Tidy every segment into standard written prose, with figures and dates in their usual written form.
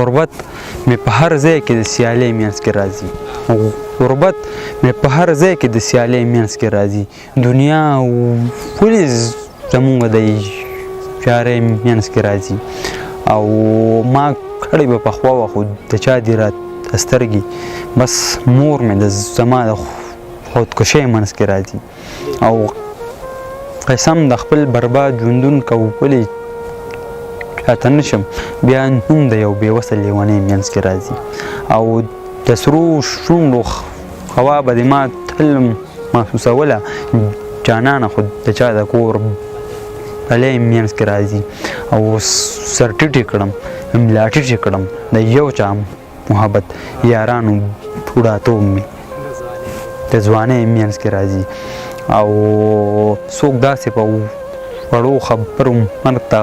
غربت مې په هر ځای کې د سیالۍ مینځ کې راځي، غربت مې په هر ځای کې د سیالۍ مینځ کې راځي. دنیا ولې زمونږ د یارۍ مینځ کې راځي؟ او ما کړې به پخوا وه، خو د چا دي راته سترګې، بس مور مې د زما د خودکشۍ منځ کې راځي. او قسم د خپل برباد ژوندون کولې چاته نشم، بیا هم د یو بې وسه لیونۍ منځ کې راځي. او د سرو شونډو هوا به دې ما تل محسوسوله جانانه، خو د چا د کور بلې منځ کې راځي. او سر ټیټې کړم، ملا ټیټې کړم، د یو چا محبت یارانو بوډاتوب مې د ځوانۍ مینځ کې راځي. او څوک داسې په وړو خبرو مرګ ته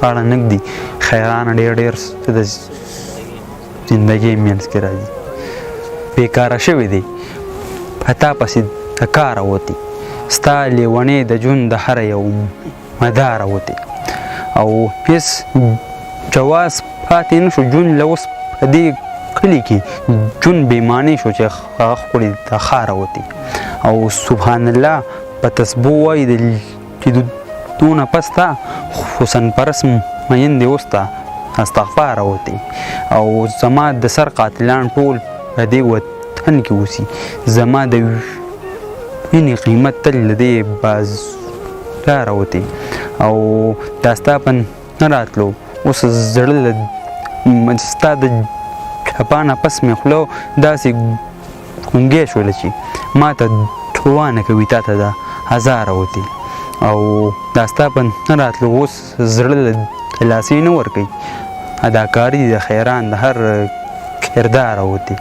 غاړه نه ږدي، خیرانه ډېر ډېر څه د زندګۍ مینځ کې راځي. بېکاره شوی دی په تا پسې د کاره وتی، ستا لیونی د ژوند د هره یو مداره وتی. او هیڅ جواز پاتې نه شو ژوند له اوس په دې کلي کې، ژوند بې معنی شو چې هغه ښکلې د ښاره وتی. او سبحان الله په تسبو وایي د لیدو نه پس تا حسن پرس مین دی اوس ته استغفار وتی. او زما د سر قاتلان ټول په دې وطن کې اوسي، زما د وینې قیمت تل د دې بازار وتی. او دا ستا په نه راتلو اوس زړه له ستا د چپا نه پس مې خوله داسې ګونګی شوله چې ما ته دعا نه کوي، تا ته د هزاره وتی. او دا ستا په نه راتلو اوس زړه له دلاسې نه ورکوي، اداکاري د خیران د هر کردار وتی.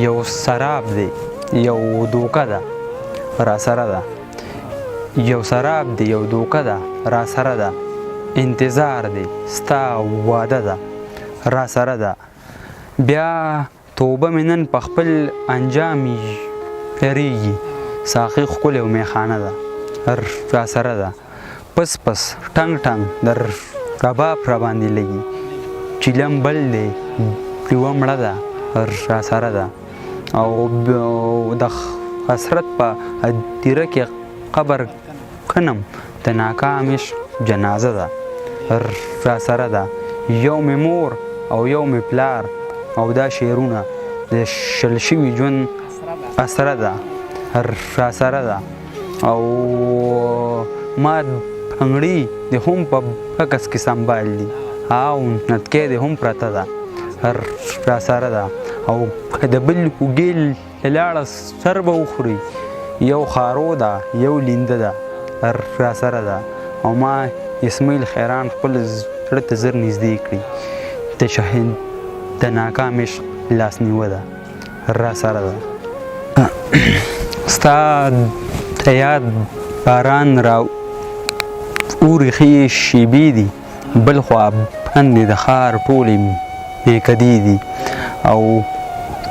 یو سراب دی یو دوکه ده راسره ده، یو سراب دی یو دوکه ده راسره ده، انتظار دی ستا واده ده راسره ده. بیا توبه مې نن په خپل انجام یریږي، ساقي ښکلې او میخانه ده راسره ده. پس پس ټنګ ټنګ در رباب را باندې لګي، چیلم بل دی ډیوه مړه ده راسره ده. او د حسرت په هدیره کې قبر کنم، د ناکام عشق جنازه ده راسره ده. یو مې مور او یو مې پلار او دا شعرونه د شل شوي ژوند اسره ده راسره ده. او ما بنګړي د هم په بکس کې سنبال دي، او نتکۍ د هم پرته ده راسره ده. او که د بل اوږې له لاړه سر به وخوري، یو خارو ده یو لینده ده راسره ده. او ما اسماعیل خیران خپل زړه ته زر نږدې کړي، د شهید د ناکام عشق لاسنیوه ده راسره ده. ستا د یاد باران را اوري ښې شېبې دي، بل خوا بندې د ښار ټولې میکدې دي. او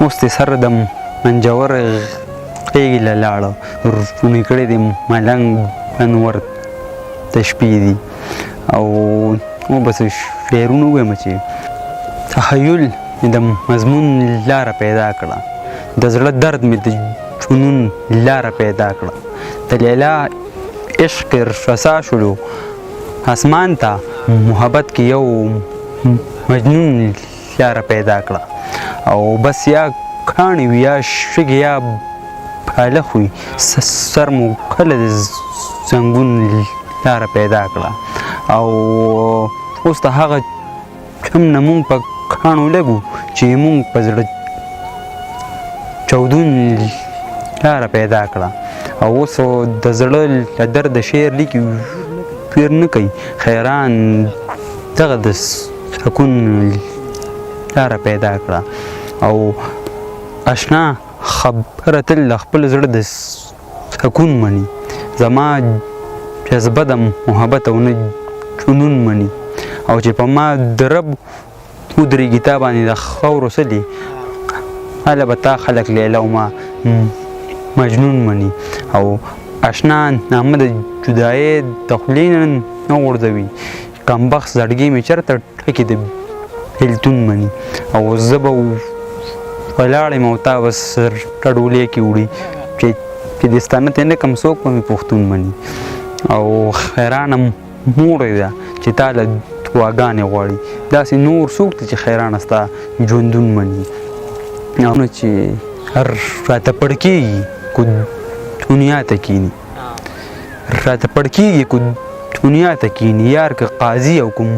اوس دې سر د منجور غېږې له لاړه، رونې کړی دې ملنګ انور د شپې دي. او به څه شعرونه ووایم چې تخیل مې د مضمون لاره پیدا کړه، د زړه درد مې د جنون لاره پیدا کړه. د لیلا عشق رسا شولو اسمان ته، محبت کې یو مجنون لاره پیدا کړه. او بس یا کاڼي وي یا شګې یا بالښت وي، سر مو کله د زنګون لاره پیدا کړه. او اوس ته هغه چم نه مونږ په کاڼو لګو چې مونږ په زړه چودون لاره پیدا کړه. او اوس د زړه له درده شعر لیکي پیر نه کوي، خیران دغه د سکون لاره پیدا کړه. او اشنا خبره تل د خپل زړه د سکون مني، زما جذبه د محبت او نه جنون مني. او چې په ما د رب ودرېږي تا باندې د خاورو څه دي، هله به تا خلک لیلا او ما مجنون مني. او اشنا نامه د جدایۍ د خولې نه نه غورځوي، کمبخت زړګی مې چرته ټکي د بیلتون مني. او زه به ولاړ یم او تا به ډولې کې وړي چې دې ستانه ته نه کوم څوک به مې پښتون مني. او خیرانه مور ده چې تا له دعاګانې غواړي، داسې نور څوک دي چې خیرانه ستا ژوندون مني. نو چې راته پړ کېږي کو دنیا ته کیني، راته پړ کېږي کو دنیا ته کیني، یار که قاضي او کوم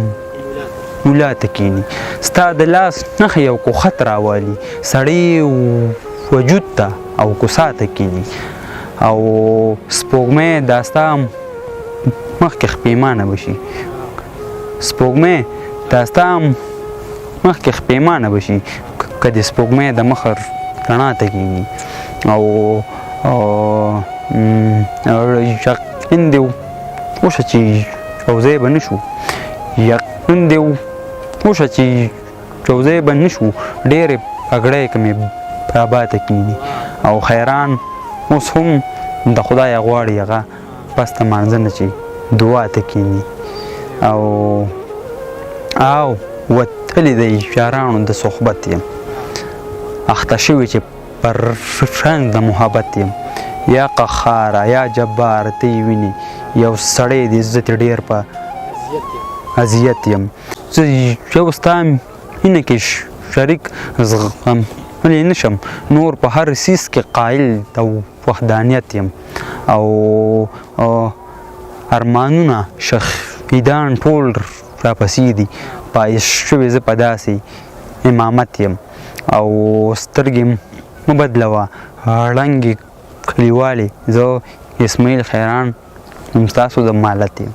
مولا ته کیني. ستا د لاس نښې او کو خط راوالي، سړی وجود ته او کو ساته کیني. او سپوږمۍ دا ستا مخکې خپېمانه به شي، سپوږمۍ دا ستا مخکې خپېمانه به شي، که د سپوږمۍ د مخ رڼا ته کیني. او یقین دې وشه چې یوځای به نه شو، یقین دې وشه چې یوځای به نه شو، ډېرې پګړۍ که مې بابا ته کیني. او خیران اوس هم د خدایه غواړي هغه پس د مانځه نه چې دعا ته کیني. او او وتلي د یارانو د صحبت یم، اخته شوی چې پر رنګ د محبت یم. یا قخاره یا جبار ته یې ویني، یو سړی دی زه ترې ډېر په اذیت یم. زه یو ستا مینه کې شریک زغملی نه شم، نور په هر څیز کې قایل د وحدانیت یم. او ارمانونه شهیدان ټول راپسې دي، پایش شوې زه په داسې امامت یم. او سترګې مه بدلوه ړنګې کلیوالې، زه اسماعیل خیران هم ستاسو د مالت یم.